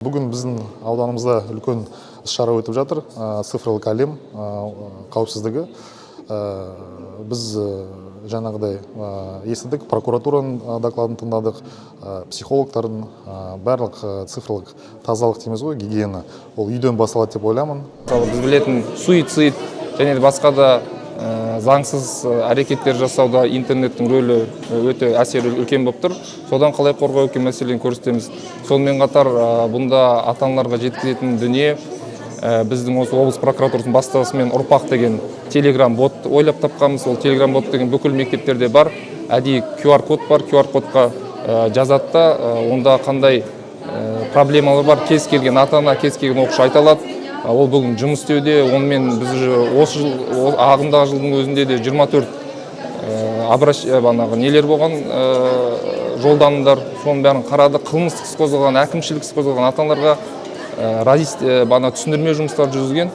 Бүгін біздің ауданымызда үлкен іс шара өтіп жатыр, цифрлық әлем қауіпсіздігі. Біз жаңағыдай естідік, прокуратураның докладын тыңдадық, психологтардың, барлық цифрлық тазалық дейміз ғой, гигиена, ол үйден басталады деп ойлаймын. Мысалы, біз білетін суицид және де басқа да заңсыз әрекеттер жасауда интернеттің рөлі өте, әсері үлкен болып тұр. Содан қалай қорғау екен мәселені көрсетеміз. Сонымен қатар бұнда ата аналарға жеткізетін дүние, біздің осы облыс прокуратурасының бастамасымен «Ұрпақ» деген телеграм бот ойлап тапқанбыз. Ол телеграм бот деген бүкіл мектептерде бар, әдейі QR код бар. QR кодқа жазады да, онда қандай проблемалар бар, кез келген ата ана, кез келген оқушы айта алады. Ол бүгін жұмыс істеуде. Онымен біз уже осы жыл, ағымдағы жылдың өзінде де 24 бағанағы нелер болған, жолданымдар, соның бәрін қарадық. Қылмыстық іс қозғалған, әкімшілік іс қозғалған ата аналарға бағана түсіндірме жұмыстары жүргізген.